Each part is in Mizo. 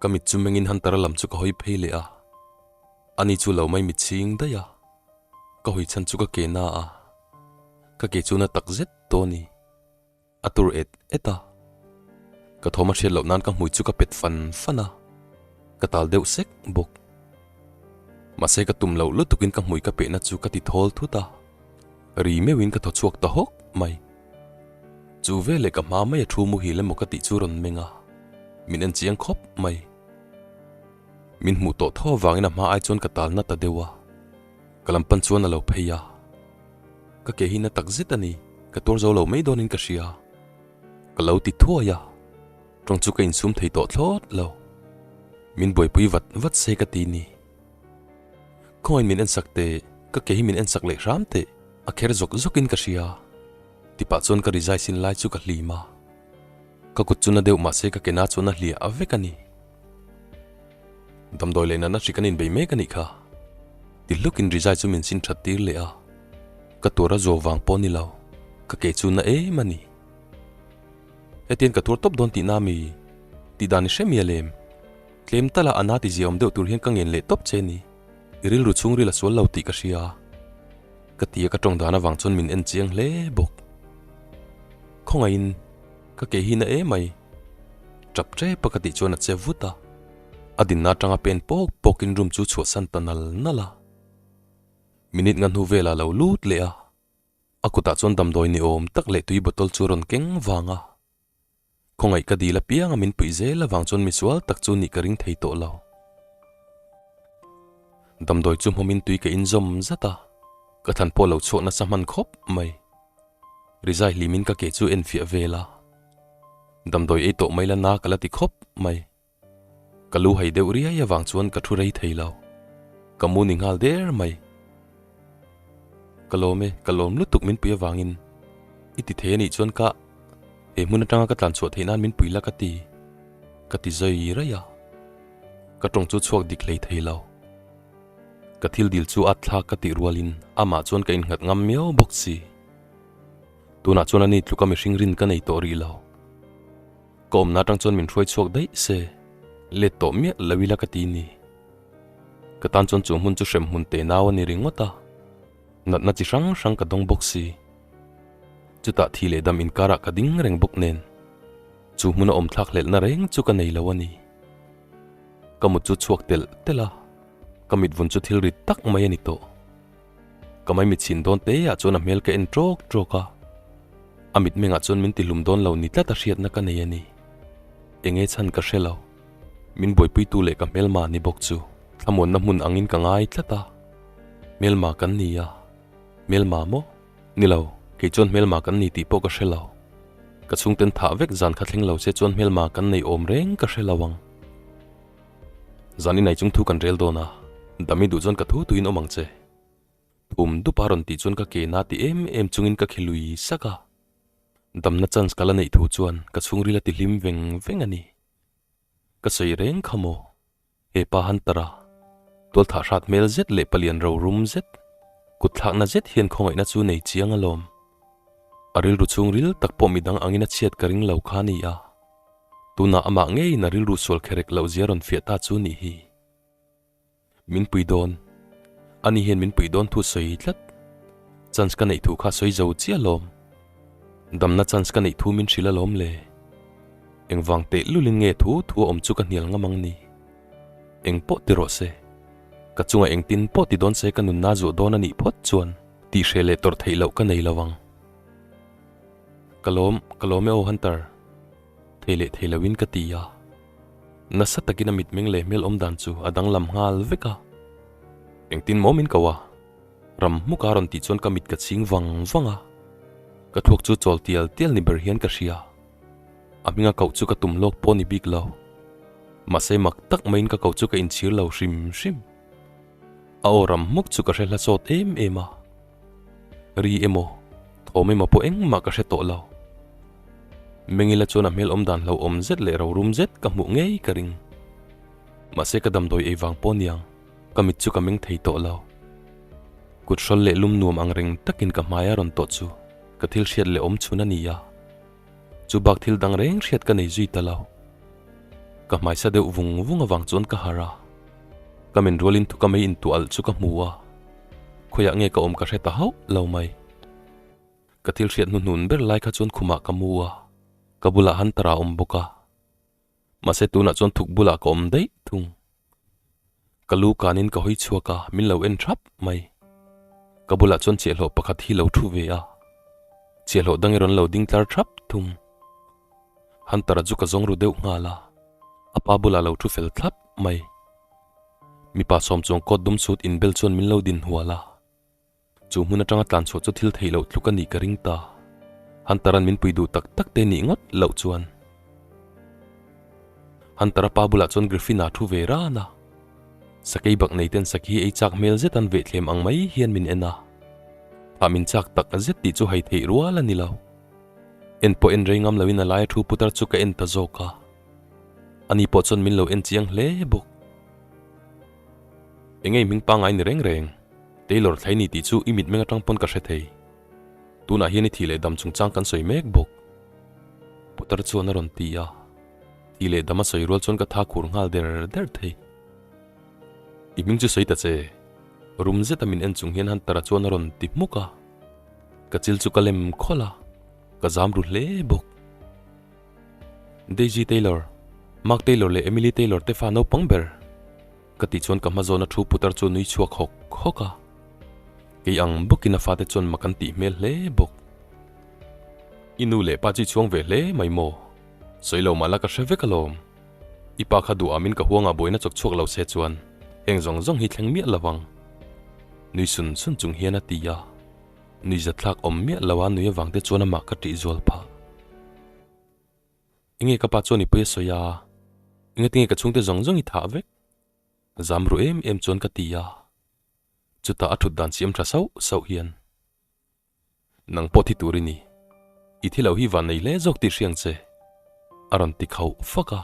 Ka mit chu mengin Hunter-a lam chu ka hawi phei leh a, ani chu lo mai mit chhing daih a, ka hawi chhan chu ka ke na a, ka ke chu na tak zet tawh a ni. A tur et et a, ka thawm a hriat loh nan ka hmui chu ka pet fan fan a, ka tal deuh sek bawk. Mahse ka tum loh lutukin ka hmui ka pehna chu ka ti thawl thut a, ri meuhin ka thaw chhuak ta hawk mai. Chu veleh ka hma mai a thu muhil emaw ka tih chu rawn meng a, min en chiang khawp mai. Min hmuh tawh thaw avangin a hma ai chuan ka tal na ta deuh a, ka lam pan chuan a lo phei a. Ka ke hi na tak zet a ni, ka tuar zo lo mai dawnin ka hria. Ka lo ti thuai a, tawng chu ka insum thei tawh thlawt lo. Min buaipui vat vat se ka ti ni. Khawngain min ensak teh, ka ke hi min ensak leh hram teh, a kher zawk zawkin ka hria. Tipah chuan ka rizai sin lai chu ka hlim a. Ka kut chu na deuh mahse ka ke na chuan a hliah a vek a ni. Damdawi leh natna hri kan inbei mek a nih kha. Ti hlukin rizai chu min sin that tir leh a. Ka tuar a zuau vang pawh ni lo, ka ke chu na em a ni. Hetian ka tuar tawp dawn tihna mi tih dan i hre mial em? Tlem tala a na ti ziaawm deuh tur hian ka ngen leh tawp che ni. I rilru chhungril a sual lo tih ka hria. Ka ti a ka tawng dan avang chuan min en chiang hle bawk. Khawngaihin ka ke hi na em mai. Tap tep a ka tih chuan a che vut a. A dinna atanga pen pawk pawkin room chu chhuahsan ta nal nal a. Minute nga hnu velah a lo lut leh a. A kutah chuan damdawi ni awm tak leh tui bottle chu a rawn keng vang a. Khawngaih ka dil apiang a min puih zel avang chuan misual tak chu nih ka ring thei tawh lo. Damdawi chu hmawmin tui ka inzawm zat a, ka than pawh lo chhuak nasa hman khawp mai. Rizai hlimin ka ke chu enfiah vel a. Damdawi ei tawh mai la na ka la ti khawp mai. Ka lu hai deuh riai avang chuan ka thu rei thei lo. Ka mu ni nghal der mai. Ka lawm e, ka lawm lutuk min pui avangin. I ti thei anih chuan ka he hmun atanga ka tlan chhuah theih nan min pui la ka ti. Ka ti zai raih a. Ka tawng chu chhuak dik hlei thei lo. Ka thil dil chu at thlak ka tih rualin amah chuan ka innghat ngam miau bawk si. Tunah chuan ani tluka mihring rin ka nei tawh rih lo. Ka awmna atang chuan min hruai chhuak daih se, let tawh miah lo ila ka ti ni. Ka tan chuan chu hmun chu hrem hmun te nau a ni ringawt a, natna chi hrang hrang ka dawng bawk si. Chutah thi leh dam inkarah ka ding reng bawk nen, chu hmuna awm thlak hlelhna reng chu ka nei lo a ni. Ka mut chu chhuak telh telh a, ka mit vun chu thil rit tak mai a ni tawh. Ka mai mit chhin dawn te ah chuan a hmel ka en tawk tawk a, a mitmengah chuan min tihlum dawn lo ni tlat a hriatna ka nei a ni. Enge chhan ka hre lo, min buaipuitu leh ka hmelma ni bawk chu thlamuanna hmun angin ka ngai tlat a, hmelma kan ni a, hmelma maw? Ni lo, kei chuan hmelma kan ni tih pawh ka hre lo. Ka chhungten thah vek zan kha thleng lo se chuan hmelma kan nei awm reng ka hre lo ang. Zan inai chung thu kan rel dawn a, Dami duh chuan ka thu tuin awm ang che. Thum dupa rawn tih chuan ka ke na ti em em chungin ka khi lui sak a. Damna chance ka la neih thu chuan ka chhungril a ti hlim veng veng a ni. Ka sawi reng kha maw? He pa Hunter-a tualthah hrat hmel zet leh palian ro rum zet, kut thlakna zet hian khawngaihna chu nei chiang alawm. A rilru chhungril tak pawh midang angin a chhiat ka ring lo kha a ni a. Tunah amah ngeiin a rilru sual kherek loh zia rawn fiah ta chu nih hi. Min pui dawn. Ani hian min pui dawn thu sawi tlat. Chance ka neih thu kha sawi zo chiah alawm. Damna chance ka neih thu min hrilh alawm le. Engvang teh lulin nge thu thu a awm chu ka hnial ngam ang ni. Eng pawh ti rawh se. Ka chungah engtin pawh ti dawn se ka nunna zuah dawn a nih phawt chuan tihhreh leh tawrh theih loh ka nei lo ang. Ka lawm, ka lawm e aw Hunter. Thei leh thei loin ka ti a. Nasa takin a mitmeng leh hmel awm dan chu a danglam nghal vek a. Engtin maw min ko a? Ram hmuka rawn tih chuan ka mit ka chhing vang vang a. Ka thluak chu chawl tial tial ni ber hian ka hria. A hminga koh chu ka tum lawk pawh ni bik lo. Mahse mak tak maiin ka koh chu ka inchhir lo hrim hrim. A aw ram hmuk chu ka hre hla sawt em em a. Ri emaw, thawm emaw pawh engmah ka hre tawh lo. Mengila chuan a hmel awm dan hlauhawm zet leh rorum zet ka hmuh ngei ka ring. Mahse ka damdawi ei vang pawh niang, ka mit chu ka meng thei tawh lo. Kut hrawl leh lum nuam ang reng takin ka hmai a rawn tawh chu ka thil hriat leh awm chhun a ni a. Chu bak thil dang reng hriat ka nei zui ta lo. Ka hmaisa deuh vung vung avang chuan ka harh a, ka men rualin thuka mei intuah alh chu ka hmu a, khawiah nge ka awm ka hre ta hauh lo mai. Ka thil hriat hnuhnun ber lai kha chuan khumah ka mu a, ka bulah Hunter-a a awm bawk a. Mahse tunah chuan thuk bulah ka awm daih thung. Ka lu kanin ka hawi chhuak a, min lo en thap mai. Ka bulah chuan chhiahhlawh pakhat hi lo thu ve a, chhiahhlawh dang erawh an lo ding tlar thap thung. Hunter-a chu ka zawng ru deuh nghal a, a pa bulah lo thu fel thlap mai. Mipa sawm chuang coat dum sut inbel chuan min lo din hual a. Chu hmun atanga tlan chhuah chu thil theih loh tluk a nih ka ring ta. Hunter-a'n min pui duh tak tak te nih ngawt loh chuan. Hunter-a pa bulah chuan Griffin-a thu ve ran a. Sakei bak nei ten saki hi ei chak hmel zet an vehthlem ang mai hian min en a. Thah min chak tak zet tih chu hai theih rual a ni lo. En pawh en rei ngam loin a laia thu putar chu ka en ta zawk a. Ani pawh chuan min lo en chiang hle bawk. Engei hming pangngai ni reng reng, Taylor thlai ni tih chu i mitmeng atang pawn ka hre thei. Tunah hian i thih leh dam chungchang kan sawi mek bawk. Putar chuan a rawn ti a, thih leh dam a sawi rual chuan ka tha khur nghal der der thei. I hming chu sawi ta che, rum zeta min en chung hian Hunter-a chuan a rawn ti hmuk a. Ka chil chu ka lem khawlh a, ka zam ru hle bawk. Daisy Taylor, Mark Taylor leh Emily Taylor te fa naupang ber. Ka tih chuan ka hma zawna thu putar chu nui chhuak hawk hawk a. Kei ang bawkin a fate chuan mak an tih hmel hle bawk. I nu leh pa chi chhuang ve hle mai maw? Sawi lo mah la ka hre vek alawm. I pa kha duh amin ka huangah buaina chawk chhuak lo se chuan heng zawng zawng hi thleng miah lo ang. Nui sun sun chung hian a ti a. Nui zathlak awm miah lo a nui avang te chuan amah ka ṭih zual phah. Enge ka pa chuan i pawi a sawi a, enge tinge ka chhungte zawng zawng i thah vek? Zam ru em em chuan ka ti a, chutah a thut dan siam tha sauh sauh hian, Nang pawh thi tur i ni, i thi lo hi van nei hle zawk tih hriang che, a rawn ti khauh fak a,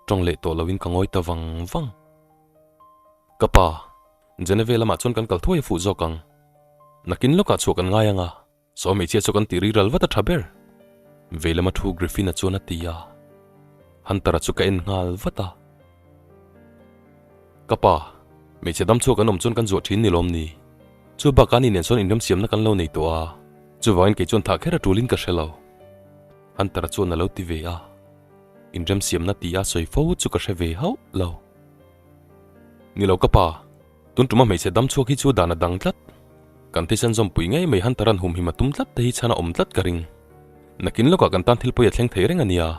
tawng leh tawh loin ka ngawi ta vang vang. Ka pa, Geneve lamah chuan kan kal thuai a fuh zawk ang, nakin lawkah chhuah kan ngai ang a. Saw hmeichhia chu kan ti riral vat a tha ber. Vei lama thu Griffin-a chuan a ti a. Hunter-a chu ka en nghal vat a. Ka pa, hmeichhe dam chhuak an awm chuan kan zuah thin ni lawm ni? Chu bakah ni nen sawn inremsiamna kan lo nei tawh a, chuvangin kei chuan thah kher a tulin ka hre lo. Hunter-a chuan a lo ti ve a. Inremsiamna ti a sawi fo chu ka hre ve hauh lo. Ni lo ka pa, tun tuma hmeichhe dam chhuak hi chu dan a dang tlat. Kan thisen zawmpui ngei mai Hunter an humhim a tum tlat te hi chhan a awm tlat ka ring. Nakin lawkah kan tan thil pawi a thleng thei reng a nia.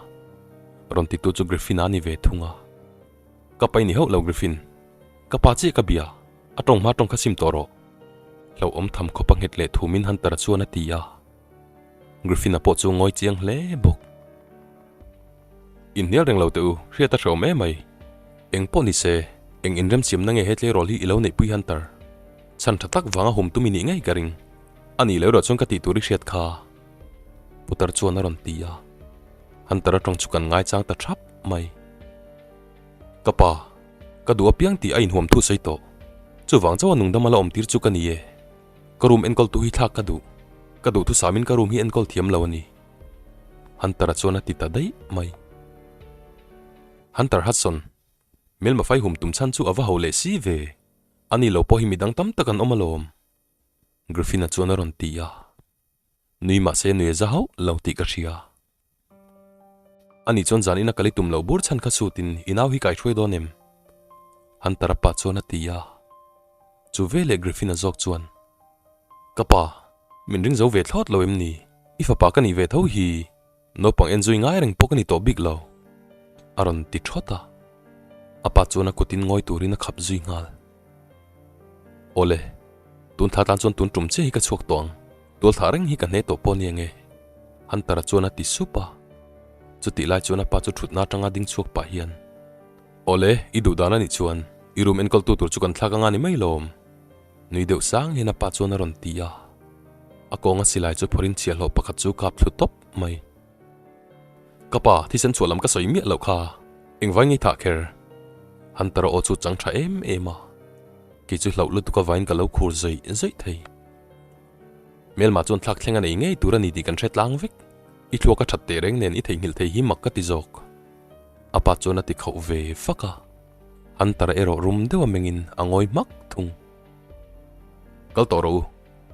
Rawn titu chu Griffin a ni ve thung a. Ka pai ni hauh lo Griffin. Ka pa chiah ka bia, a tawng hma tawng kha sim tawh rawh. Hlauhawm tham khawp a nghet leh thumin Hunter-a chuan a ti a. Griffin-a pawh chu ngawi chiang hle bawk. Inhnial reng lo teh u, hriat a hrehawm em mai. Eng pawh ni se, eng inremsiamna nge he tleirawl hi i lo neihpui Hunter? Chhan tha tak vanga hum tum i nih ngei ka ring. A nih loh erawh chuan ka tih tur i hriat kha. Putar chuan a rawn ti a. Hunter atang chu kan ngaichang ta thap mai. Ka pa, ka duh apiang tih a inhuam thu sawi tawh. Chuvang chauha nungdam a la awm tir chu ka ni e. Ka room enkawltu hi thlak ka duh. Ka duhthusamin ka room hi enkawl thiam lo a ni. Hunter-a chuan a ti ta daih mai. Hunter Hudson, Melma fai hum tum chhan chu a va ho leh si ve. Ani lo pawh hi midang tam tak an awm alawm. Griffin-a chuan a rawn ti a. Nui mahse nui a za hauh lo tih ka hria. Ani chuan zan ina kal i tum loh bur chhan kha sutin i nau hi kai hruai dawn em? Hunter-a pa chuan a ti a. Chu veleh Griffin-a zawk chuan, Ka pa, min ring zo ve thlawt lo em ni? I fapa ka nih ve tho hi naupang en zui ngai reng pawh ka ni tawh bik lo, a rawn ti thawt a. A pa chuan a kutin ngawi turin a khap zui nghal. Awle, tun thla tan chuan tun tum chiah hi ka chhuak tawh ang. Tual thah reng hi ka hne tawh pawh nia nge? Hunter-a chuan a ti sup a. Chutih lai chuan a pa chu thutna atanga ding chhuak pah hian, Awle, i duh dan a nih chuan i room enkawltu tur chu kan thlak anga ni mai lawm. Nui deuh sang hian a pa chuan a rawn ti a. A kawnga silai chu phawrhin chhiahhlawh pakhat chu kap thlu tawp mai. Ka pa, thisen chhuah lam ka sawi miah loh kha. Engvai ngei thah kher? Hunter-a aw chu chang tha em em a. Kei chu hlauh lutuk avain ka lo khur zawih zawih thei. Hmelma chuan thlak thleng a nei ngei tur a ni tih kan hre tlang vek. I thluak a that teh reng nen i theihnghilh thei hi mak ka ti zawk. A pa chuan a ti khauh ve fak a, Hunter erawh rum deuh a mengin a ngawi hmak thung. Kal tawh rawh u,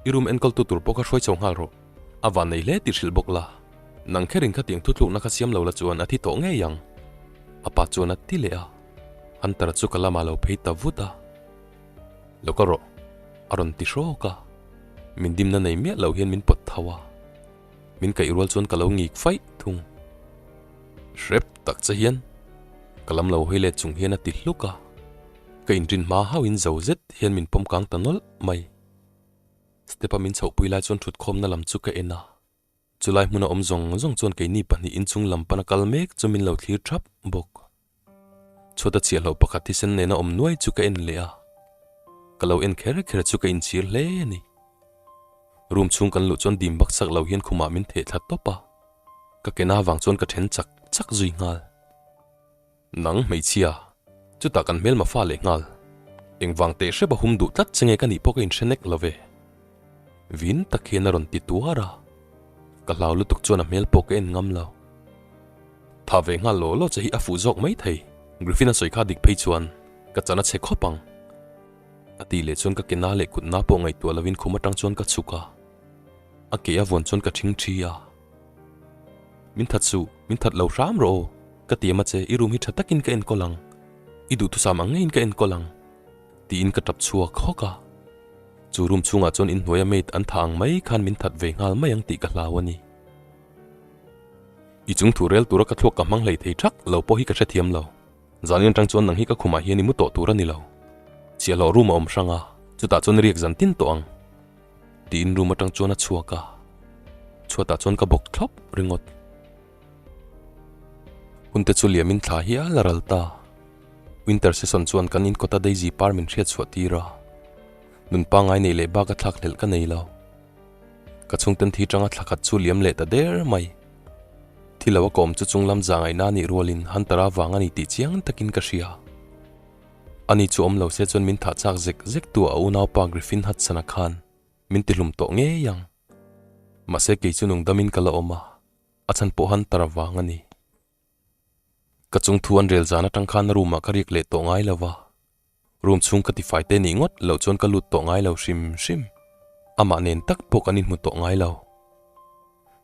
i room enkawltu tur pawh kha hruai chho nghal rawh. A van nei hle tih hrilh bawk la, nang kherin khatiang thuthlukna kha siam lo la chuan a thi tawh ngei ang. A pa chuan a ti leh a, Hunter chu ka lamah lo phei ta vut a. Lo kal rawh, a rawn ti hrawk a, min dimna nei miah lo hian min pawt tho a, min kaih rual chuan ka lo ngik faih thung. Hrep tak che hian ka lam lo hawi let chung hian a ti hluk a, ka inrin hma hauhin zo zet hian min pawm kang ta nawlh mai. Step a min chhohpui lai chuan thutkhawmna lam chu ka en a, chulai hmuna awm zawng zawng chuan keini pahnihin inchung lam pana kal mek chu min lo thlir thap bawk. Chhuat a chhiahloh pakhat thisen nena awm nuai chu ka en leh a, ka lo en kher kher chu ka inchhir hle a ni. Room chhung kan luh chuan dim baksak lo hian khumah min theh thla tawp a, ka ke na vang chuan ka then chak chak zui nghal. Nang hmeichhia, chutah kan hmelma fa leh nghal. Engvang teh hrep a hum duh tlat che nge ka nih pawh ka inhre nek lo ve. Vin tak hian a rawn ti tuar a, ka hlau lutuk chuan a hmel pawh ka en ngam lo. Tha ve nghal law law che hi a fuh zawk mai thei, Griffin a sawi kha dik phei chuan ka chan a chhe khawp ang. A tih leh chuan ka ke na leh kut na pawh ngaihtuah lovin khum atang chuan ka chhuk a, a ke a vawn chuan ka thing thi a. Min that suh, min that lo hram rawh aw, ka ti em a che, i room hi tha takin ka enkawl ang, i duhthusam ang ngeiin ka enkawl ang, tiin ka tap chhuak hawk a. Chu room chhungah chuan inhnuaia maid an tha ang mai khan min that ve nghal mai ang tih ka hlau a ni. I chung thu rel tura ka thluak ka hmang hlei thei thak lo pawh hi ka hrethiam lo. Zan atang chuan nang hi ka khumah hian i mu tawh tur a ni lo. Chhiahhlawh room a awm hrang a, chutah chuan riak zan tin tawh ang. Tiin room atang chuan a chhuak a, chhuatah chuan ka bawk thlawp ringawt. Hunte chu liamin thla hial a ral ta. Winter season chuan kan inkawta Daisy par min hriat chhuah tir a, nun pangngai nei leh bak a thlak hlelh ka nei lo. Ka chhungten thi tanga thla khat chu liam leh ta der mai. Thi lo a kawm chu chunglam za ngaihna a nih rualin Hunter-a vang a ni tih chiang takin ka hria. Ani chu awm lo se chuan min thah chak zek zek tu a unaupa Griffin Hudson-a khan min ti hlum tawh ngei ang. Mahse kei chu nungdamin ka la awm a, a chhan pawh Hunter-a vang a ni. Ka chungthu an rel zan atang khan room-ah ka riak leh tawh ngai lo va. Room chhung ka tifai te nih ngawt loh chuan ka lut tawh ngai lo hrim hrim. Amah nen tak pawh kan inhmu tawh ngai lo.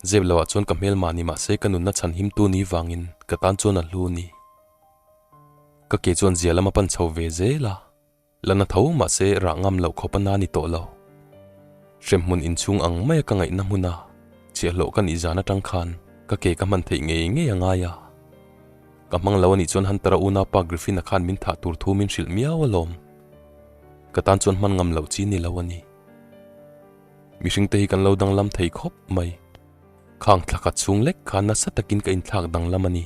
Zep loah chuan ka hmel mah ni mah se ka nunna chhan himtu ni vangin ka tan chuan a hlu ni. Ka ke chuan zia lam a pan chho ve zel a. La na tho mah se rah ngam loh khawp a na ni tawh lo. Hremhmun inchhung ang maia ka ngaihna hmuna chhiahhlawh ka nih zan atang khan ka ke ka hman theih ngei ngei a ngai a. Ka hmang lo a nih chuan Hunter-a unaupa Griffin-a khan min thah tur thu min hrilh miau alawm. Ka tan chuan hman ngam loh chi ni lo a ni. Mihringte hi kan lo danglam thei khawp mai. Khang thla khat chhung lek khan nasa takin ka inthlak danglam a ni.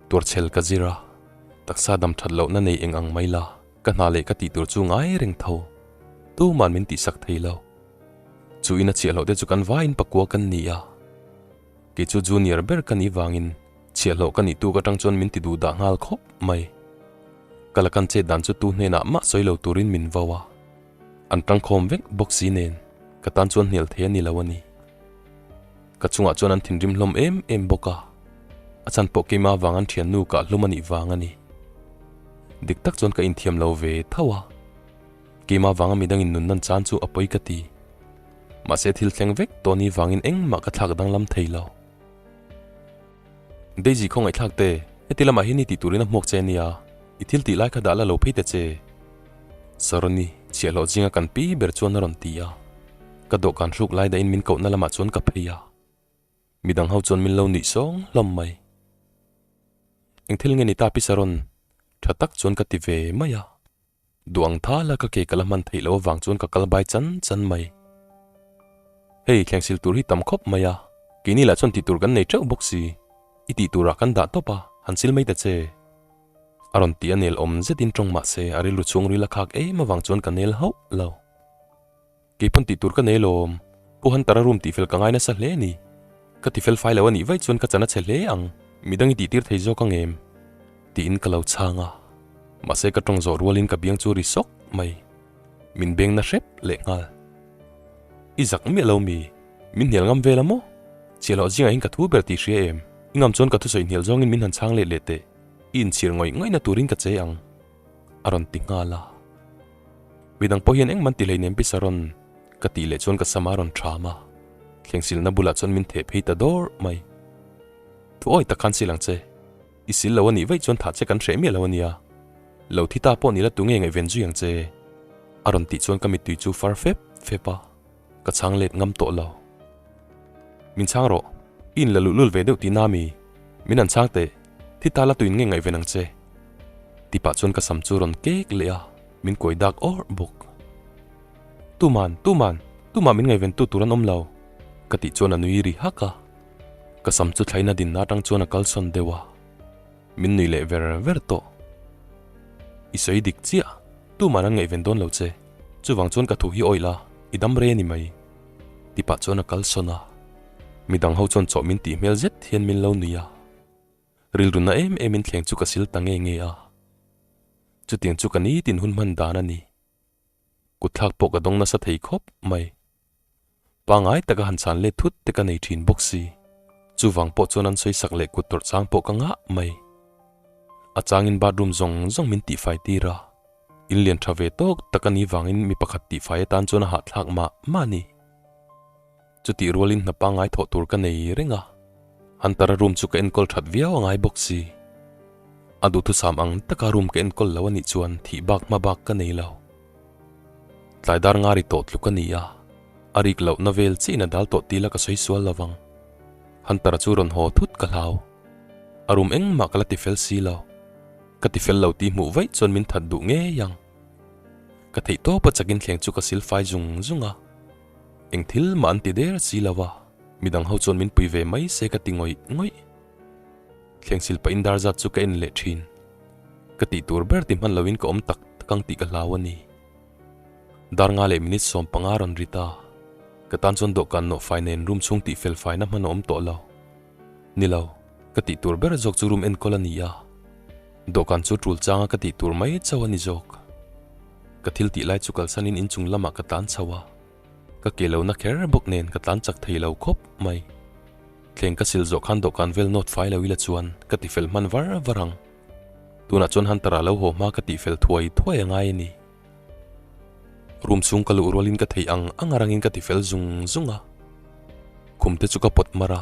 Tuarchhel ka zir a, taksa dam that lohna nei eng ang mai la, ka hna leh ka tih tur chu ngai reng tho. Tuman min tihsak thei lo. Chu ina chhiahhlawh te chu kan vaiin pakua kan ni a. Kei chu junior ber ka nih vangin chhiahhlawh ka nih tuk atang chuan min ti duh dah nghal khawp mai. Ka la kan chet dan chu tu hnenah mah sawi lo turin min vo a. An tangkhawm vek bawk si nen ka tan chuan hnial thei a ni lo a ni. Ka chungah chuan an thinrim hlawm em em bawk a, a chhan pawh keimah vang an thiannu kah hlum a nih vang a ni. Dik tak chuan ka inthiam lo ve tho a, keimah vanga midangin nun nan chan chu a pawi ka ti. Mahse thil thleng vek tawh ni vangin engmah ka thlak danglam thei lo. Daisy khawngaihthlak te, heti lamah hian i tih turin a hmuak che ania, i thil tih lai kha dah la lo phei ta che. Saroni, chhiahhlawh zinga kan pi ber chuan a rawn ti a. Ka dawhkan hruk lai dahin min kohna lamah chuan ka phei a. Midang ho chuan min lo nuih sawng hlawm mai. Eng thil nge ni ta pi Saron? Tha tak chuan ka ti ve mai a. Duh ang thala ka ke ka la hman theih loh avang chuan ka kal bai chan chan mai. Hei, thlengsil tur hi tam khawp mai a, keini lah chuan tih tur kan nei teuh bawk si. I tih turah kan dah tawp a, han sil mai ta che. A rawn ti a nel awm zetin tawng mah se a rilru chhungril a khak em avang chuan ka nel hauh lo. Keipawn tih tur ka nei lawm, Pu Hunter-a room tihfel ka ngai nasa hle a ni. Ka tifel fai lo a nih vaih chuan ka chan a chhe hle ang, midang i tihtir thei zawk ang em? Tiin ka lo chhang a, mahse ka tawng zawh rualin ka biang chu ri sawk mai. Min beng na hrep leh nghal. I zak miah lo mi? Min hnial ngam vel a maw? Chhiahhlawh zingah hian ka thu ber tih hria em? I ngam chuan ka thusawi hnial zawngin min han chhang let leh teh. I inchhir ngawih ngawihna turin ka che ang, a rawn ti nghal a. Midang pawh hian engmah an ti hleinem Pi Saron, ka tih leh chuan ka sam a rawn ṭham a. Thlengsilna bulah chuan min theh phei ta dawr mai. Thu awi tak khan sil ang che. I sil lo a nih vaih chuan thah che kan hreh miah lo a nia. Lo thi ta pawh ni la tunge ngaihven zui ang che? A rawn tih chuan ka mittui chu far fep fep a, ka chhang let ngam tawh lo. Min chhang rawh, i inla luh lul ve deuh tihna mi? Min han chhang teh, thi ta la tuin nge ngaihven ang che? Ti pah chuan ka sam chu rawn kek leh a, min kuai dak awrh bawk. Tuman, tuman, tumah min ngaihven tu tur an awm lo, ka tih chuan a nui ri hak a. Ka sam chu thlaina dinna atang chuan a kalsawn deuh a, min nui leh ver ver tawh. I sawi dik chiah, tuman an ngaihven dawn lo che, chuvang chuan ka thu hi awih la, i dam rei a ni mai. Ti pah chuan a kalsawn a, midang ho chuan chawh min tih hmel zet hian min lo nui a. Rilru na em em in thleng chu ka sil ta nge nge a, chutiang chu ka nitin hun hman dan a ni. Kutthlak pawh ka dawng nasa thei khawp mai. Pangai taka han chhan let thut te ka nei thin bawk si. Chuvang pawh chuan an sawi sak leh kut tawrh chang pawh ka ngah mai. A changin bathroom zawng zawng min tihfai tir a. In lian tha ve tawk tak a nih vangin mi pakhat tihfai atan chuan a hahthlak mah mah a ni. Chutih rualin hna pangai thawh tur ka nei reng a. Hunter-a room chu ka enkawl that viau a ngai bawk si. A duhthusam ang taka room ka enkawl lo a nih chuan thih bak hma bak ka nei lo. Tlai dar nga ri tawh tluk a ni a, a rik lohna vel chiin a dal tawh tih la ka sawi sual lo vang. Hunter-a chu rawn haw thut ka hlau. A room engmah ka la ti fel si lo. Ka ti fel lo tih hmuh vaih chuan min that duh ngei ang. Ka theih tawp a chakin thleng chu ka sil fai zung zung a. Eng thil mah an ti der si lo a, midang ho chuan min pui ve mai se ka ti ngawih ngawih. Thleng sil pahin dar zat chu ka en leh thin. Ka tih tur ber ti hman loin ka awm tak tak ang tih ka hlau a ni. Dar nga leh minute 15 rawn ri ta. Ka tan chuan dawhkan nawh fai nen room chhung tih fel faina hman a awm tawh lo. Ni lo, ka tih tur ber zawk chu room enkawl a ni a. Dawhkan chu tul changa ka tih tur mai chauh a ni zawk. Ka thil tih lai chu kalsanin inchung lamah ka tlan chho a. Ka ke lo na kher bawk nen ka tlan chak thei lo khawp mai. Thleng ka sil zawh khan dawhkan vel nawt fai lo ila chuan ka ti fel hman var var ang. Tunah chuan Hunter-a lo haw hma ka tih fel thuai thuai a ngai a ni. Room chhung ka luh rualin ka theih ang ang arangin ka ti fel zung zung a. Khum te chu ka pawt mar a,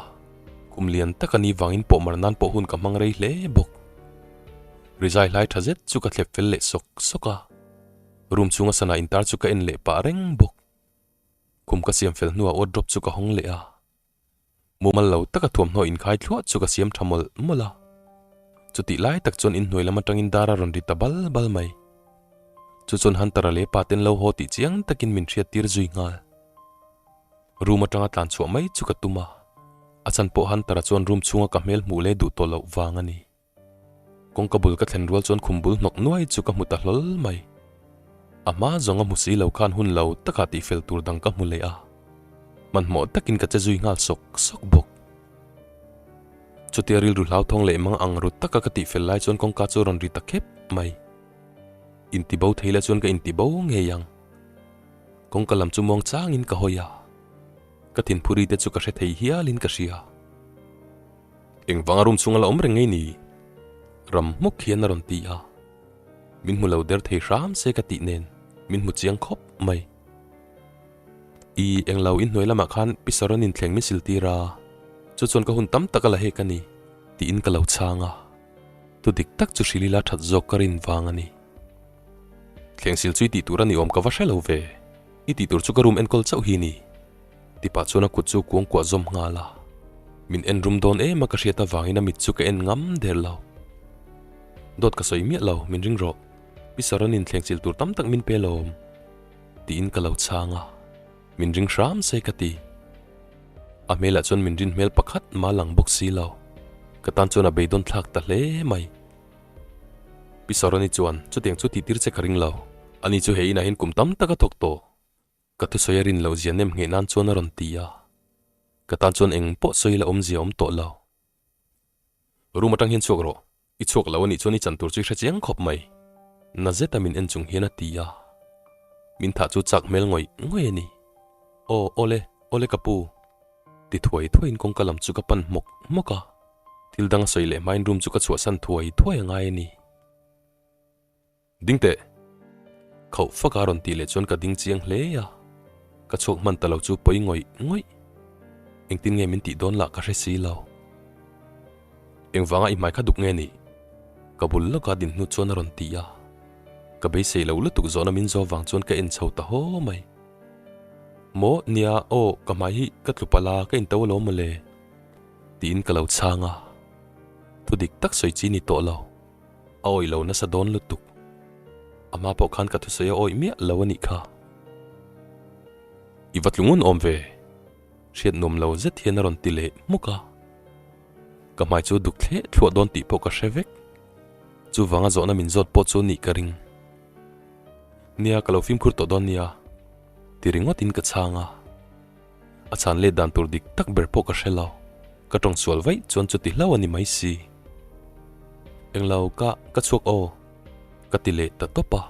khum lian tak a nih vangin pawh mar nan pawh hun ka hmang rei hle bawk. Rizai hlai tha zet chu ka thlep fel leh sawk sawk a. Room chhunga sana intar chu ka en leh pah reng bawk. Khum ka siam fel hnuah wardrobe chu ka hawng leh a. Mumal lo taka thuamhnaw inkhai thluah chu ka siam tha mawlh mawlh a. Chutih lai tak chuan inhnuai lam atangin dar a rawn ri ta bal bal mai. Chu chuan Hunter-a leh pa ten lo haw tih chiang takin min hriat tir zui nghal. Room atanga tlan chhuah mai chu ka tum a. A chhan pawh Hunter-a chuan room chhunga ka hmel hmuh leh duh tawh loh vang a ni. Kawngka bul ka thlen rual chuan khum bul hnawk nuai chu ka hmu ta hlawl mai. A hma zawng a hmu si lo khan hun lo takah tihfel tur dang ka hmu leh a. Hmanhmawh takin ka che zui nghal sawk sawk bawk. Chutia rilru hlauthawng leh mang ang rut taka ka tihfel lai chuan kawngka chu rawn ri ta khep mai. Intibo thei la chuan ka intibo ngei ang. Kawngka lam chu muang changin ka hawi a. Ka thinphuri te chu ka hre thei hialin ka hria. Engvanga room chhunga la awm reng ngei ni? Ram hmuk hian a rawn ti a. Min hmu lo der thei hram se ka tih nen min hmu chiang khawp mai. I englo inhnuai lamah khan Pi Saron in thleng min sil tir a, chu chuan ka hun tam tak a la hek a ni tiin ka lo chhang a. Thu dik tak chu hrilh ila that zawk ka rin vang a ni. Thleng sil chu i tih tur a ni awm ka va hre lo ve. I tih tur chu ka room enkawl chauh hi ni. Ti pah chuan a kut chu kuang kuah zawm nghal a. Min en rum dawn em a ka hriat avangin a mit chu ka en ngam der lo. Dawt ka sawi miah lo, min ring rawh. Pi Saronin thleng chil tur tam tak min pe lawm. Tiin ka lo chhang a. Min ring hram se ka ti. A hmelah chuan min rin hmel pakhat mah lang bawk si lo. Ka tan chuan a beidawn thlak ta hle mai. Pi Saroni chuan chutiang chu tihtir che ka ring lo. Ani chu he inah hian kum tam tak a thawk tawh. Ka thusawi a rin loh zia nem ngheh nan chuan a rawn ti a. Ka tan chuan eng pawh sawi la awmzia awm tawh lo. Room atang hian chhuak rawh. I chhuak lo anih chuan i chan tur chu i hre chiang khawp mai. Na zeta min en chung hian a ti a. Min thah chu chak hmel ngawih ngawih a ni. Aw, awle, awle ka pu. Ti thuai thuaiin kawngka lam chu ka pan hmawk hmawk a. Thil dang a sawi leh hmain room chu ka chhuahsan thuai thuai a ngai a ni. Ding teh! Khauh fak a rawn tih leh chuan ka ding chiang hle a, ka chhuak hman ta lo chu pawi ngawih ngawih. Engtin nge min tih dawn lah ka hre si lo. Engvanga i hmai kha duk nge nih? Ka bul lawka din hnu chuan a rawn ti a. Ka beisei lo lutuk zawhna min zawh vang chuan ka en chho ta haw mai. Maw nia aw ka hmai hi ka tlu palh a ka into alawm mawle tiin ka lo chhang a. Thu dik tak sawi chi ni tawh lo. A awih lo nasa dawn lutuk. A hma pawh khan ka thusawi a awih miah lo a nih kha. I va tlu ngun awm ve. Hriat nuam lo zet hian a rawn ti leh hmuk a. Ka hmai chu duk thleh thluah dawn tih pawh ka hre vek. Chuvanga zawhna min zawt pawh chu nih ka ring. Nia ka lo fimkhur tawh dawn nia ti ringawtin ka chhang a. A chhan let dan tur dik tak ber pawh ka hre lo. Ka tawng sual vaih chuan chuti hlauh a ni mai si. Englo ka ka chhuak aw ka ti leh ta tawp a.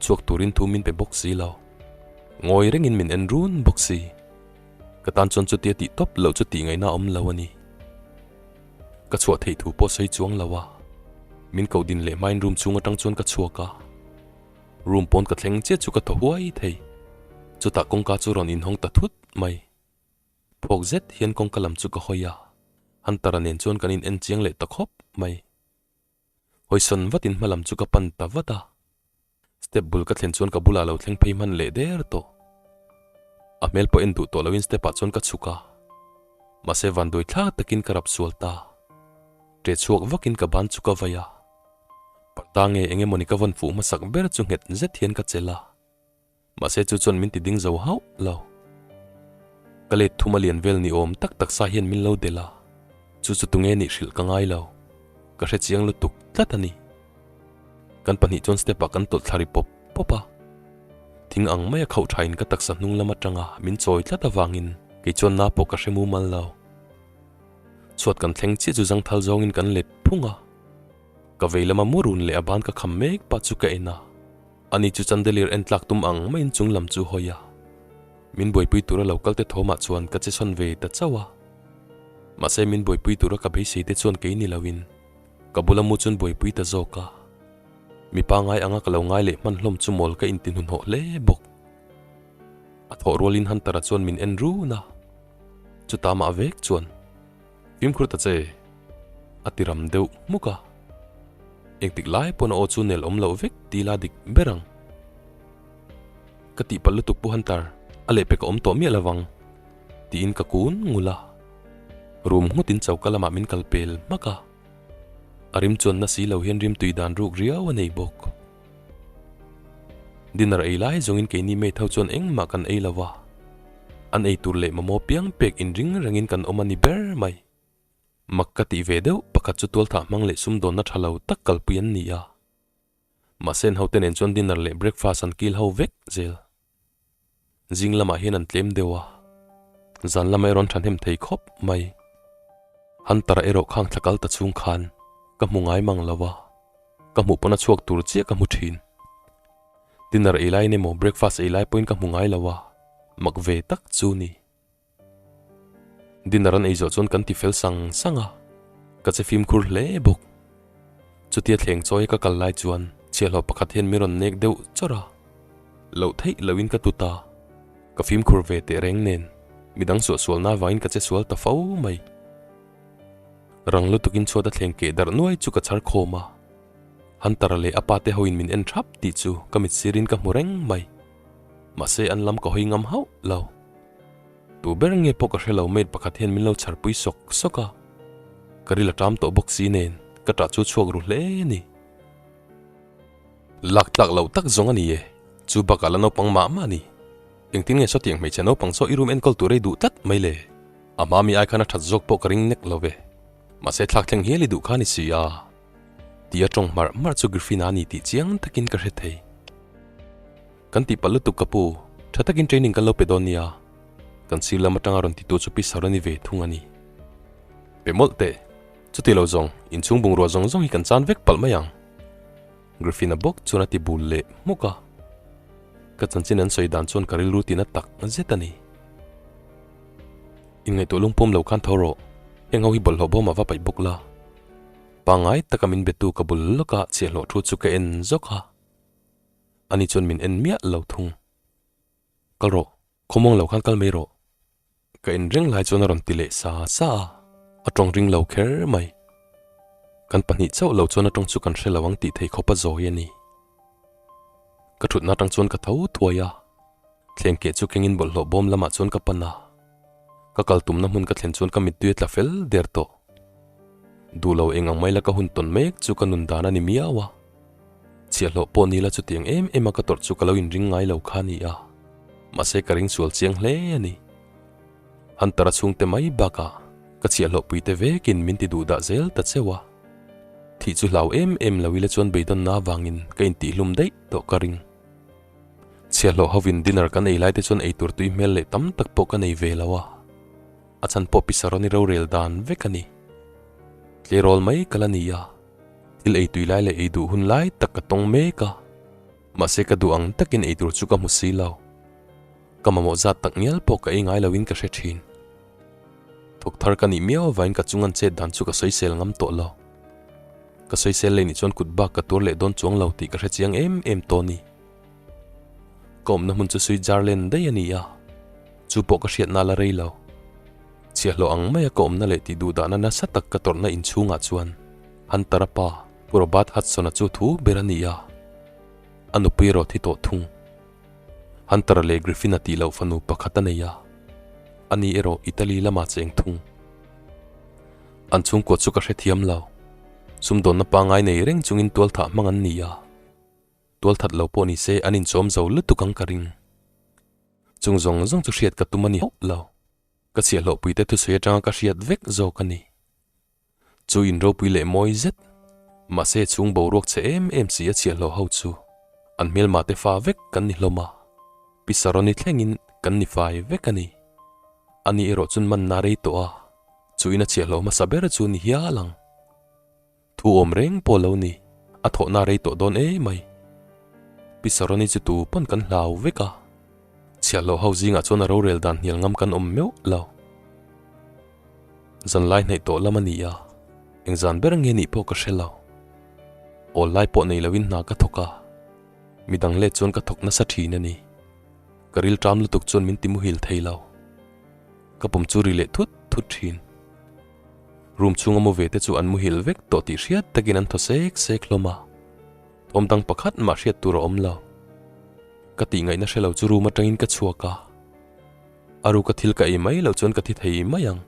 Chhuak turin thu min pe bawk si lo. Ngawi rengin min en run bawk si. Ka tan chuan chutia tih tawp loh chu tih ngaihna awm lo a ni. Ka chhuah theih thu pawh sawi chuang lo a. Min koh din leh hmain room chhung atang chuan ka chhuak a. Room pawn ka thleng chiah chu ka thaw huai thei. Chutah kawngka chu rawn inhawng ta thut mai. Phawk zet hian kawngka lam chu ka hawi a. Hunter-a nen chuan kan in en chiang leh ta khawp mai. Hawisawn vatin hma lam chu ka pan ta vat a. Step bul ka thlen chuan ka bulah lo thleng phei hman leh der tawh. A hmel pawh en duh tawh loin step ah chuan ka chhuk a. Mahse vanduai thlak takin ka rap sual ta. Ṭe chhuak vakin ka ban chu ka vai a. Parda nge eng emawni ka vawn fuh hmasak ber chu nghet zet hian ka chelh a. Mahse chu chuan min ti ding zo hauh lo. Ka let thum a lian vel ni awm tak tak sa hian min lo delh a, chu chu tunge nih hrilh ka ngai lo. Ka hre chiang lutuk tlat a ni. Kan pahnih chuan step ah kan tawlh thla ri pawp pawp a. Thing ang mai a khauh tha in ka taksa hnung lam atanga min chawi tlat avangin kei chuan na pawh ka hre mumal lo. Chhuat kan thleng chiah chu zangthal zawngin kan let phung a. Ka vei lama mu run leh a ban ka kham mek pah chu ka en a. Ani chu chandelier en tlak tum ang maiin chung lam chu hawi a. Min buaipui tura lo kal te thawmah chuan ka che sawn ve ta chauh a. Mahse min buaipui tura ka beisei te chuan kei ni loin ka bula mu chuan buaipui ta zawk a. Mi pangai anga ka lo ngai leh hman hlawm chu mawl ka inti hnuhnawh hle bawk. A thawh rualin Hunter-a chuan min en run a. Chutah mah vek chuan Fimkhur ta che a ti ram deuh hmuk a. Engtik lai pawn a aw chu nel awm loh vek ti la dik ber ang. Ka tihpalh lutuk Pu Hunter, a lehpek a awm tawh miah lovang tiin ka kun ngul a. Rum nghutin choka lamah min kal pel hmak a. A rim chuan na si lo hian rim tui dan ruk riau a nei bawk. Dinner ei lai zawngin keini mate ho chuan engmah kan ei lo a. An ei tur leh mamawh piang pek inring rengin kan awm a ni ber mai. Mak ka tih ve deuh, pakhat chu tualthah hmang leh sumdawnna tha lo tak kalpui an ni a. Mahse an hote nen chuan dinner leh breakfast an kil ho vek zel. Zing lamah hian an tlem deuh a, zan lama erawh an thahnem thei khawp mai. Hunter-a erawh khang thla kal ta chhung khan ka hmu ngai mang lo a, ka hmuh pawn a chhuak tur chiah ka hmu thin. Dinner ei laiin emaw breakfast ei lai pawhin ka hmu ngai lo a, mak ve tak chu ni. Dinner an ei zawh chuan kan ti fel sang sang a, ka che fimkhur hle bawk. Chutia thleng chawi ka kal lai chuan chhiahhlawh pakhat hian min rawn nek deuh chawrh a, loh theih lohin ka tut a, ka fimkhur ve teh reng nen midang suahsualna avangin ka che sual ta fo mai. Rang lutukin chhuat a thleng keh darh nuai chu ka chhar khawm a, Hunter-a leh a pa te hoin min en thap tih chu ka mit sirin ka hmu reng mai. Mahse an lam ka hawi ngam hauh lo. Tu ber nge pawh ka hre lo maid pakhat hian min lo chharpui sawk sawk a, ka ril a ṭam tawh bawk si nen ka ṭah chu chhuak ru hle a ni. Lak tlak loh tak zawng a ni e, chu bakah la naupang mah mah a ni. Engtin nge sawtiang hmeichhe naupang saw i room enkawl tur ei duh tlat mai le? A hma mi ai khan a ṭhat zawk pawh ka ring nek lo ve. Mahse thlak thleng hial i duh kha a ni si a. Ti a ṭawng hmarh hmarh chu Griffin-a a ni tih chiang takin ka hre thei. Kan tih palh lutuk ka pu, tha takin training kan lo pe dawn nia. Kan sir lam atanga rawn titu chu Pi Saroni ve thung a ni. Pe mawlh teh, chuti lo zawng, inchhung bungrua zawng zawng hi kan chan vek palh mai ang. Griffin-a bawk chuan a ti bul leh hmuk a. Ka chanchin an sawi dan chuan ka rilru tina tak zet a ni. Inngaihtuah lungpawm lo khan tho rawh. Heng ho hi bawlhhlawh bawm ah va paih bawk la. Pangngai taka min betu ka bul lawk a chhiahhlawh thu chu ka en zawk a. Ani chuan min en miah lo thung. Kal rawh, khawmuang lo khan kal mai rawh. Ka en reng lai chuan a rawn ti leh sa sa a, a tawng ring lo kher mai. Kan pahnih chauh lo chuan a tawng chu kan hre lo ang tih thei khawp a zawi a ni. Ka thutna atang chuan ka tho thuai a, thleng keh chu kengin bawlhhlawh bawm lamah chuan ka pan a. Ka kal tumna hmun ka thlen chuan ka mittui a tla fel der tawh. Duh lo eng ang mai la ka hun tawn mek chu ka nun dan a ni miau a. Chhiahhlawh pawh ni la chutiang em em a ka tawrh chu ka lo inring ngai lo kha a ni a, mahse ka ring sual chiang hle a ni. Hunter-a chhungte mai bakah ka chhiahhlawh puite vekin min ti duh dah zel ta cheu a. Thih chu hlau em em lo ila chuan beidawnna avangin ka intihlum daih tawh ka ring. Chhiahhlawh hovin dinner kan ei laite chuan eitur tui hmel leh tam tak pawh ka nei ve lo a, a chhan pawh Pisaroni rorel dan vek a ni. Tleirawl mai ka la ni a. Thil ei tui lai leh ei duh hun lai tak ka tawng mek a, mahse ka duh ang takin ei tur chu ka hmu si lo. Ka mamawh zat tak ngial pawh ka ei ngai loin ka hre thin. Thawk thar ka nih miau avangin ka chung an chet dan chu ka sawisel ngam tawh lo. Ka sawisel leh nih chuan kut bak ka tuar leh dawn chuang lo tih ka hre chiang em em tawh a ni. Ka awmna hmun chu Switzerland daih a ni a, chu pawh ka hriatna la rei lo. Chhiahhlawh ang maia ka awmna leh tih duh dahna nasa tak ka tawrhna inchhungah chuan Hunter-a pa, Pu Robert Hudson-a chu thu ber a ni a, a nupui erawh thi tawh thung. Hunter-a leh Griffin-a tih loh fanu pakhat a nei a, ani erawh Italy lamah cheng thung. An chhungkua chu ka hrethiam lo, sumdawnna pangngai nei reng chungin tualthah hmang an ni a. Tualthat lo pawh ni se an inchawm zo lutuk ang ka ring. Chung zawng zawng chu hriat ka tum a ni hauh lo. Ka chhiahhlawhpuite thusawi atanga ka hriat vek zawk a ni. Chu in ropui leh mawi zet, mahse chhung boruak che em em si a chhiahhlawh ho chu an hmelma te fa vek kan ni hlawm a, Pi Saroni thlengin kan ni fai vek a ni. Ani erawh chun manna rei tawh a, chu in a chhiahhlawh hmasa ber chu ni hial ang. Thu awm reng pawh lo ni, a thawhna rei tawh dawn e mai. Pi Saroni chu tu pawn kan hlau vek a, chhiahhlawh ho zingah chuan a rorel dan hnial ngam kan awm meuh lo. Zanlai hnaih tawh lam a ni a, engzan ber nge nih pawh ka hre lo. Awl lai pawh nei loin hna ka thawk a, midang let chuan ka thawk nasa thin a ni. Ka rilṭam lutuk chuan min ti muhil thei lo. Ka pum chu ri leh thut thut thin. Room chhunga mu ve te chu an muhil vek tawh tih hriat takin an thaw sek sek hlawm a, thawm dang pakhat mah hriat tur a awm lo. Ka tih ngaihna hre lo chu room atangin ka chhuak a, a ruka thil ka ei mai loh chuan ka thi thei mai ang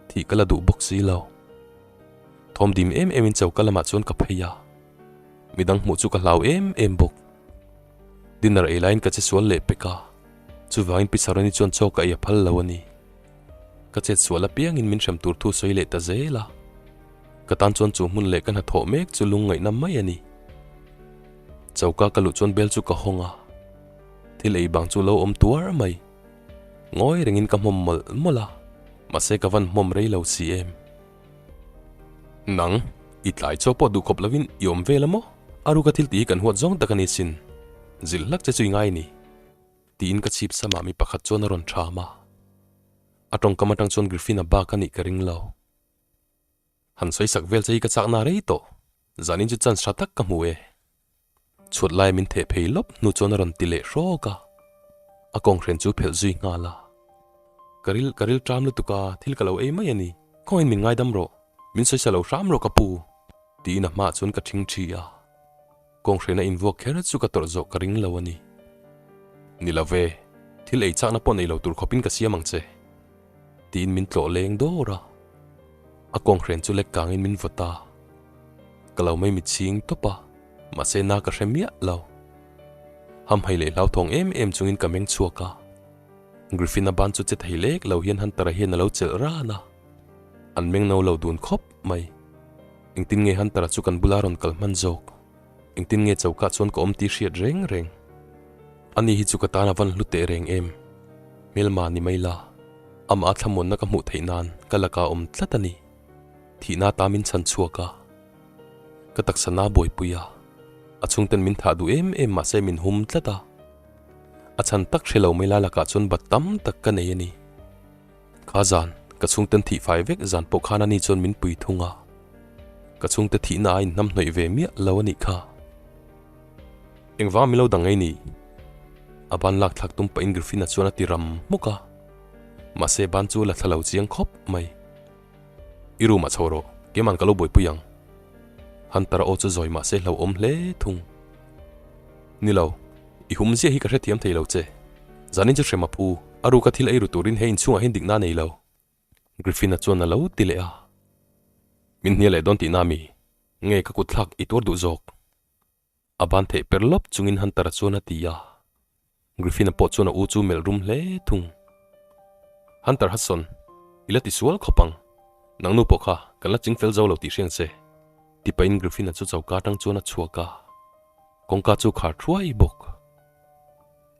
tih ka la duh bawk si lo. Thawm dim em em in choka lamah chuan ka phei a, midang hmuh chu ka hlau em em bawk. Dinner ei laiin ka che sual leh pek a, chuvangin Pi Saroni chuan chaw ka ei a phal lo a ni. Ka chet sual apiangin min hrem tur thu sawi leh ta zel a. Ka tan chuan chu hmun leh ka hnathawh mek chu lungngaihna mai a ni. Choka ka luh chuan bel chu ka hawng a, thil ei bang chu lo awm tuar mai. Ngawi rengin ka hmawm mawlh mawlh a, mahse ka van hmawm rei lo si em. Nang, i tlai chaw pawh duh khawp lovin i awm vel a maw? A ruka thil tih hi kan huat zawng tak a ni sin. Zilh hlak che chu i ngai ni. Tiin ka chhip samah mi pakhat chuan a rawn ṭham a. A tawngkam atang chuan Griffin-a bak a nih ka ring lo. Han sawi sak vel che hi ka chakna rei tawh. Zanin chu chance tha tak ka hmu e. Chhuat laia min theh phei lawp hnu chuan a rawn ti leh hrawk a. A kawnghren chu phelh zui nghal a. Ka ril ka ril ṭam lutuk a, thil ka lo ei mai a ni. Khawngain min ngaidam rawh. Min sawi sa lo hram rawh ka pu. Tiin a hmaah chuan ka ṭhing ṭhi a. Kawnghren a invuak kher chu ka tawrh zawh ka ring lo a ni. Ni lo ve, thil ei chakna pawh nei lo tur khawpin ka siam ang che. Tiin min tlawh leng dawr a. A kawnghren chu lek kangin min vawt a. Ka lo mai mitchhing tawp a, mahse na ka hre miah lo. Hamhai leh hlauthawng em em chungin ka meng chhuak a. Griffin-a ban chu che thei lek lo hian Hunter-a hian a lo chelh ran a. An meng no lo dun khawp mai. Engtin nge Hunter-a chu kan bula rawn kal hman zawk? Engtin nge chokah chuan ka awm tih hriat reng reng? Ani hi chu ka tan a van hlu teh reng em? Hmelma ni mai la, amah a thlamuanna ka hmuh theih nan ka lakah a awm tlat a ni. Thihna ta min chhan chhuak a, ka taksa na buaipui a, a chhungten min thah duh em em mahse min hum tlat a. A chhan tak hre lo mai la lakah chuan bat tam tak ka nei a ni. Kha zan, Ka chhungten thih fai vek zan pawh khan ani chuan min pui thung a, ka chhungte thihna a inhnam hnawih ve miah lo a nih kha. Engvang min lo dang ngei ni? A ban lak thlak tum pahin Griffin-a chuan a ti ram hmuk a, mahse ban chu la thla lo chiang khawp mai. I room ah chho rawh, keiman ka lo buaipui ang. Hunter-a aw chu zawi mahse hlauhawm hle thung. Ni lo, i hum ziah hi ka hrethiam thei lo che. Zanin chu hrem a phu, a ruka thil ei ru turin he inchhungah hian dikna a nei lo. Griffin-a chuan a lo ti leh a. Min hnial leh dawn tihna mi? Nge ka kut thlak i tuar duh zawk? A ban theih per lawp chungin Hunter-a chuan a ti a. Griffin-a pawh chuan a u chu melh rum hle thung. Hunter Hudson, i la ti sual khawp ang. Nang nu pawh kha kan la ching fel zo lo tih hriang che. Ti pahin Griffin-a chu choka atang chuan a chhuak a. Kawngka chu khar thuai bawk.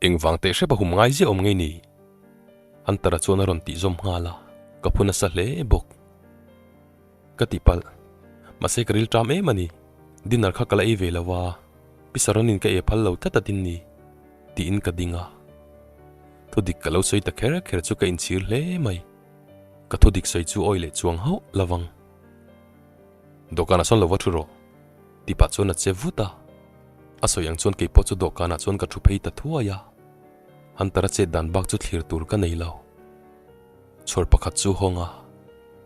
Engvang teh hrep a hum ngai ziah awm ngei ni? Hunter-a chuan a rawn tih zawm nghal a, ka phu nasa hle bawk. Ka ti palh. Mahse ka ril ṭam em a ni. Dinner kha ka la ei ve lo a, Pi Saronin ka ei phal lo tlat a tin ni, tiin ka ding a. Thudik ka lo sawi ta kher kher chu ka inchhir hle mai. Ka thudik sawi chu awi leh chuang hauh lo vang. Dawhkanah sawn lo va ṭhu rawh, ti pah chuan a che vut a. A sawi ang chuan keipawh chu dawhkanah chuan ka ṭhu phei ta thuai a. Hunter-a chet dan bak chu thlir tur ka nei lo. Chhuar pakhat chu hawng a,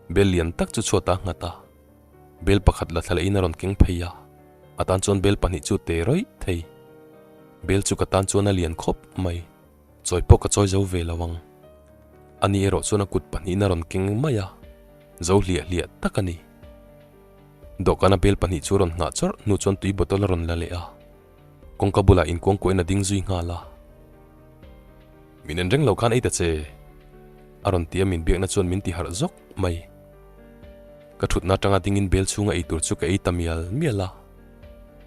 bel lian tak chu chhuat a nghat a. Bel pakhat la thla lehin a rawn keng phei a, a tan chuan bel pahnih chu te rawih thei. Bel chu ka tan chuan a lian khawp mai, chawi pawh ka chawi zo ve lo ang. Ani erawh chuan a kut pahnihin a rawn keng mai a, zo hliah hliah tak a ni. Dawhkana bel pahnih chu a rawn nghah chawrh hnu chuan tui bottle a rawn la leh a, kawngka bulah inkuangkuahin a ding zui nghal a. Min en reng lo khan ei ta che, a rawn ti a min biakna chuan min ti harh zawk mai. Ka thutna atanga dingin bel chhunga ei tur chu ka ei ta mial mial a,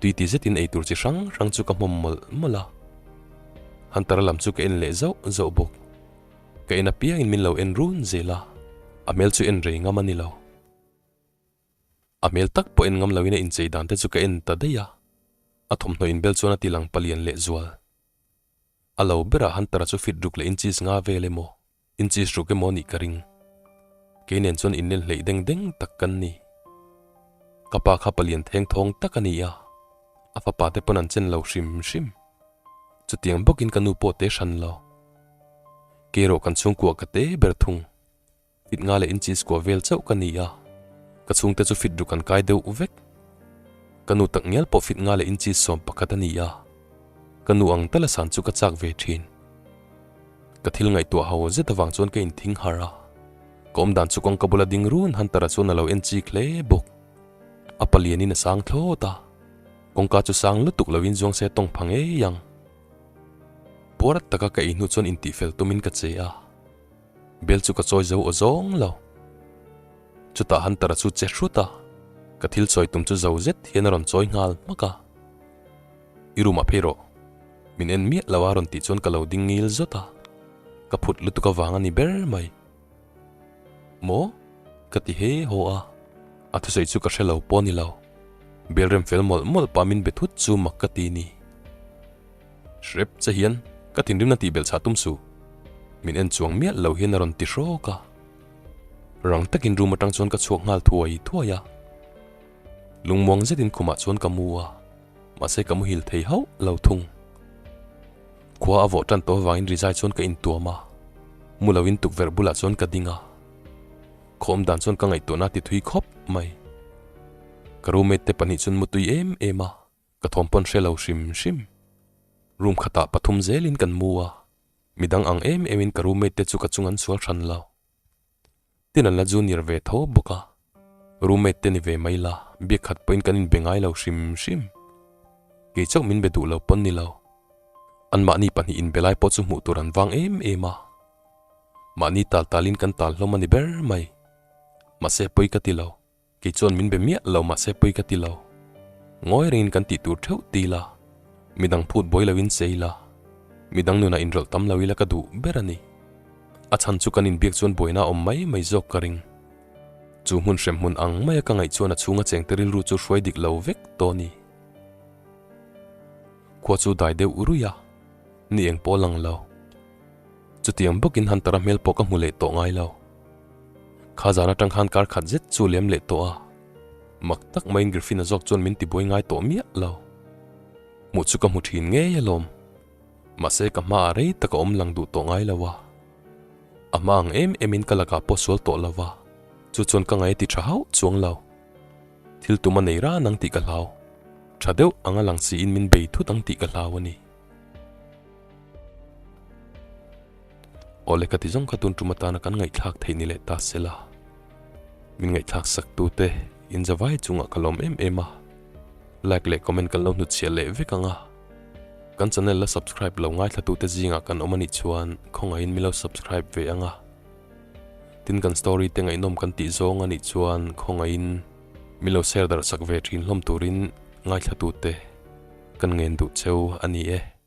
tui ti zetin ei tur chi hrang hrang chu ka hmawm mawlh mawlh a. Hunter-a lam chu ka en leh zauh zauh bawk. Ka en apiangin min lo en run zel a, a hmel chu en rei ngam a ni lo. A hmel tak pawh en ngam loin a inchei dan te chu ka en ta daih a, a thawmhnaw inbel chuan a ti lang palian lehzual. A lo berah Hunter-a chu fit ruk leh inches nga vel emaw, inches ruk emaw anih ka ring. Kei nen chuan inlen hleih deng deng tak kan ni. Ka pa kha palian theng thawng tak a ni a, a fapa te pawn an chen lo hrim hrim. Chutiang bawkin ka nu pawh te hran lo. Kei erawh kan chhungkuah ka te ber thung. Fit nga leh inches kua vel chauh ka ni a, ka chhungte chu fit ruk an kai deuh vek. Ka nu tak ngial pawh fit nga leh inches 11 a ni a, ka nu ang tala san chu ka chak ve thin. Ka thil ngaihtuah ho zet avang chuan ka inthing harh a, ka awmdan chu kawngka bula ding run Hunter-a chuan a lo en chik hle bawk. A palianin a sang thlawt a, kawngka chu sang lutuk loin zuang se tawng pha ngei ang. Puar taka ka ei hnu chuan intihfel tumin ka che a. Bel chu ka chawi zo aw zawng lo. Chutah Hunter-a chu che hrut a, ka thil chawi tum chu zo zet hian a rawn chawi nghal hmak a. I room ah phei rawh, min en miah lo a rawn tih chuan ka lo ding ngil zawt a, ka phut lutuk avang a ni ber mai. Maw? Ka ti he haw a, a thusawi chu ka hre lo pawh a ni lo. Bel rem fel mawlh mawlh pah min be thut chu mak ka ti ni. Hrep che hian ka thinrimna tih belh chhah tum suh. Min en chuang miah lo hian a rawn ti hrawk a. Rang takin room atang chuan ka chhuak nghal thuai thuai a. Lungmuang zetin khumah chuan ka mu a, mahse ka muhil thei hauh lo thung. Khua a vawh tan tawh avangin rizai chuan ka intuam a, mu loin tukverh bulah chuan ka ding a. Khawm dan chuan ka ngaihtuahna a ti thui khawp mai. Ka roommate te pahnih chuan mutui em em a. Ka thawm pawn hre lo hrim hrim. Room khatah pathum zelin kan mu a, midang ang em emin ka roommate te chu ka chung an sual hran lo. Tin an la junior ve tho bawk a, roommate te ni ve mai la, biak khat pawhin kan inbe ngai lo hrim hrim. Kei chauh min be duh lo pawn ni lo. Anmahni pahnih inbe lai pawh chu hmuh tur an vang em em a. Mahni tal talin kan tal hlawm a ni ber mai. Mahse pawi ka ti lo. Kei chuan min be miah lo mahse pawi ka ti lo. Ngawi rengin kan tih tur theuh ti ila, midang phut buai loin che ila, midang nunah inrawlh tam lo ila ka duh ber a ni. A chhan chu kan inbiak chuan buaina a awm mai mai zawk ka ring. Chu hmun hrem hmun ang maia ka ngaih chuan a chhunga chengte rilru chu hruai dik lo vek tawh a ni. Khua chu dai deuh ruih a, ni eng pawh a lang lo. Chutiang bawkin Hunter-a hmel pawh ka hmu leh tawh ngai lo. Kha zan atang khan kar khat zet chu lem leh tawh a, mak tak maiin Griffin-a zawk chuan min tibuai ngai tawh miah lo. Hmuh chu ka hmu thin ngei alawm. Mahse ka hmaah rei tak a awm lang duh tawh ngai lo a. A hma ang em emin ka lakah pawh sual tawh lo va, chu chuan ka ngaih a ti tha hauh chuang lo. Thil tum a nei ran ang tih ka hlau. Tha deuh anga lang siin min bei thut ang tih ka hlau a ni. Awle ka ti zawng kha tun tum atana kan ngaihthlak theih ni leh ta sela. Min ngaihthlak sak tute in zavai chungah ka lawm em em a. Like leh comment kan lo hnutchhiah leh vek ang a. Kan channel la subscribe lo ngaithla tute zingah kan awm anih chuan khawngaihin min lo subscribe ve ang a. Tin kan story te ngaihnawm kan tih zawng anih chuan khawngaihin min lo share darh sak ve thin hlawm turin ngaithla tute kan ngen duh cheu a ni e.